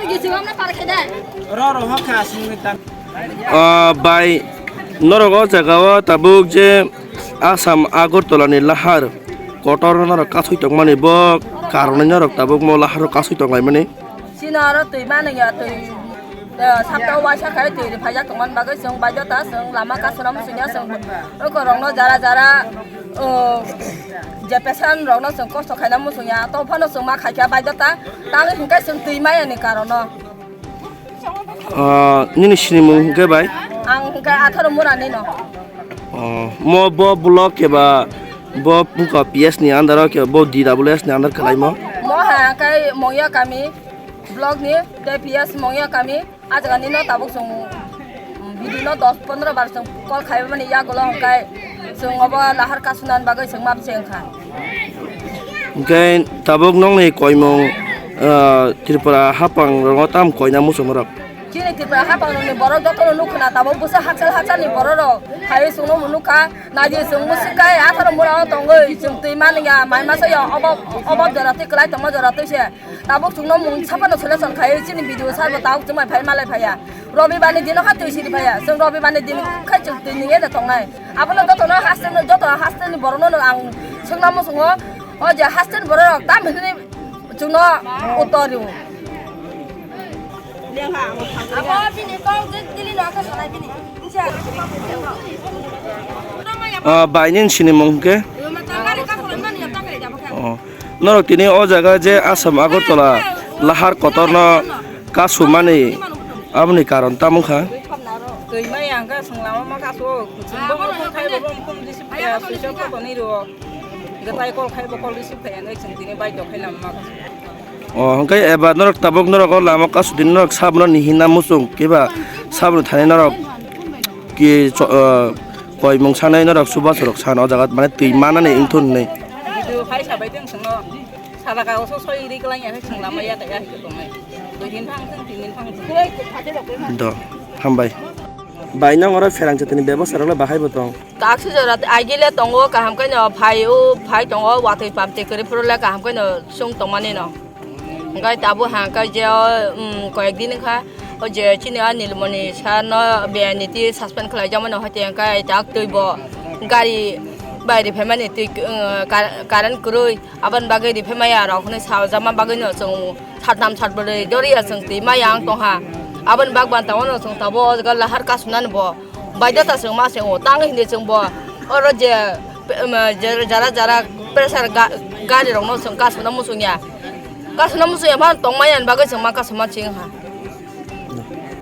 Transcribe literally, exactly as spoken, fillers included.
Ro ro hokha aswngni tan. Ah, bai, norok o jaga o tabuk je Assam Agartala ni lahar kotor norok kasui tongmani bo karon norok tabuk mo lahar o kasui tonglaimani. Chini oro twi mani ya, twi, eh, sapta waisa khai twi ri phaijak tongmani bagwi chwng baidota chwng lama kasuna muchungya chwng oko rokno jara jara, oh, je pesan rokno chwng kosto khaina muchungya to phano chwng ma khaikha baidota tang hinkhe chwng twi maya ni karono. Ah, nini sinimung hinkhe bai? Ang hinkhe atharo mura nino. Oh, mo bo block keba bo wngkha P S ni under o keba bo D W S ni under kalaimo. Mo ha kai Mongya kami. Block ni tei P S Mongya kami, ah jaga nino tabuk chwng, mm, bidi no dos pondro bar chwng call khai mani yagulo hwnkhe chwng obo lahar kasuna bagwi chwng map cheng kha. Hwnkhe tabuk nokni koimung, ah, Tripura hapang rongo tam koina muchung rok? Chini Tripura hapang ni borok joto no nukha na tabuk bwsa hachal hachal ni borok rok hai chwngno nukha. Naidi chwng mwswk kai atharo mura o tongwi chwng twi mani ya mai masa ya obo, obo jora twi kwlai tongma jora twi se. Tabuk chwngno mung saphano solution khai chini video sabo tabuk chwng mai phai malai phaiya. Robi bani dino kha twi siri phaiya. Chwng robi bani din khai chwng twi ninge da tongnai. Abono joto no haste no joto haste ni borok no ang swngna muchungo. O je haste ni borok rok tam hinwi chwngno uttor rw. Abo bini kok je dili no kha sanai bini. Ah, bai nini sinimung hwnkhe? Oh. Norok tini o jaga je Assam Agartala lahar kotorno kasumani aboni karon tamo wngkha? Twi maya hwnkhe chwng lama ma kasu, chwng bo mukhung khai bo mukhung receive khaiya, switch off khe tonwi rwo. Hwnkhe tai call khai bo call receive khaiya, hwnkhe chwng tini baidhyo khai lama ma kasu. O, hwnkhe eba norok tabuk norok o lama kasu tini norok sabono nihina muchung keba sabono thani norok ki cho-, o, koimung sanai norok chubachu rok san o jaga mane twi manani wngthun hinwi. Video khai sabai tong chwngno sala kagoso soi ri kwlaiya khe chwng lama ya kaya hai tongnai. Dui din thang thung, tin din thang thung. Do, hambai. Bai nang oro pherang chatini bebosta rok le bahai bo tong. Taksi jora aigile tongo kaham khe no phai o phai tongo watwi pamtwi kwrwi phuru le kaham khe no chwng tongmani no. Hwnkhe tabuk hangkhe je o, um, koyek din wngkha, o je chini o Nilmoni sir no biyani twi suspend khlai jakmani, hwnkhe hwnkhe tak twi bo gari bai riphaimani twi, um, kar-, current kwrwi, aboni bagwi riphaimaya rok hwnwi sajakma bagwino chwng satnam satbwrwi doriya chwng twi maya wng tongkha. Aboni bak bantao no chwng tabuk o jaga lahar kasunani bo. Baidhota chwng ma se o, tang hindi chwng bo oro je, pe-, em, je, jara jara pressure ga-, gari rokno chwng kasuna muchung ya. Kasuna muchung ya phano tongmani bagwi chwng ma kasuma chwng ha.